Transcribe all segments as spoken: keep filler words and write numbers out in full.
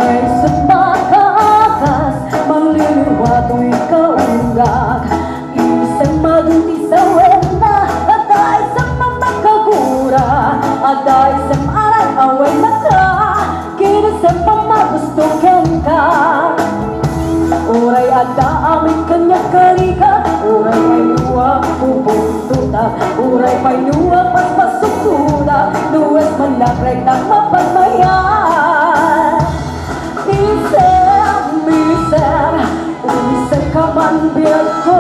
Isem makaagas, mangliliwa toy kaunggak. Isem madu ti sawenna, adda isem makagura, adda isem aray awen naka, ken isem pamagusto kenka. Uray adda amin kaniak karigat, uray pay no agpupungtotak, uray pay no agpaspasuktodak, no isem man lakrek ta mapagmayat. Isem, isem, umisemka man biagko,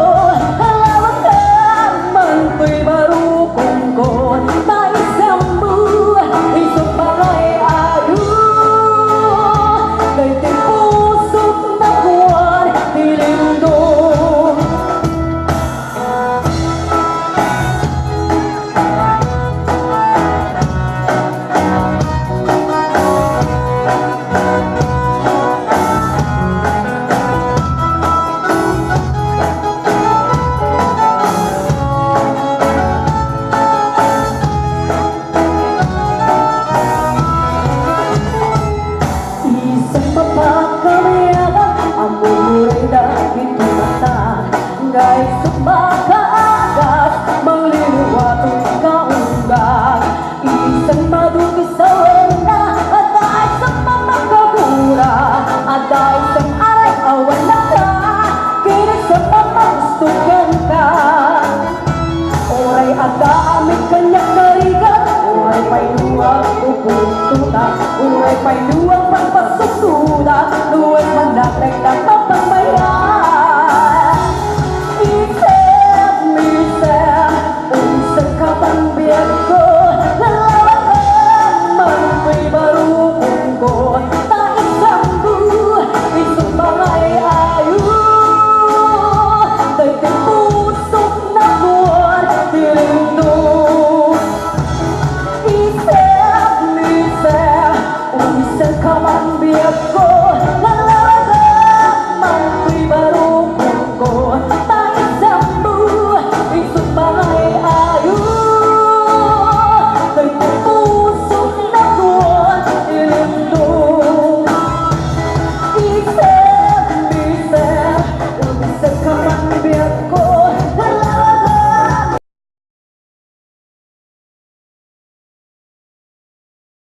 lawaken man toy barukongko, ta isemmo, isu pay nga ay-ayo, daytoy pusok nakuan ti lindong. Isem a pakariagan, ammom uray dagiti mata, nga isem makaagas, mangliliwa toy kaunggak. Isem madu ti sawenna, adda isem makagura, adda isem aray awen naka, ken isem pamagusto kenka. Uray adda amin kaniak karigat, uray pay no agpupungtotak, uray pay no agpaspasuktodak, no isem man lakrek ta mapagmayat. Isem, isem, umisemka man biagko, lawaken man toy barukongko, ta isemmo, isu pay nga ay-ayo, daytoy pusok nakuan ti lindong. Isem, isem, umisemka man biagko,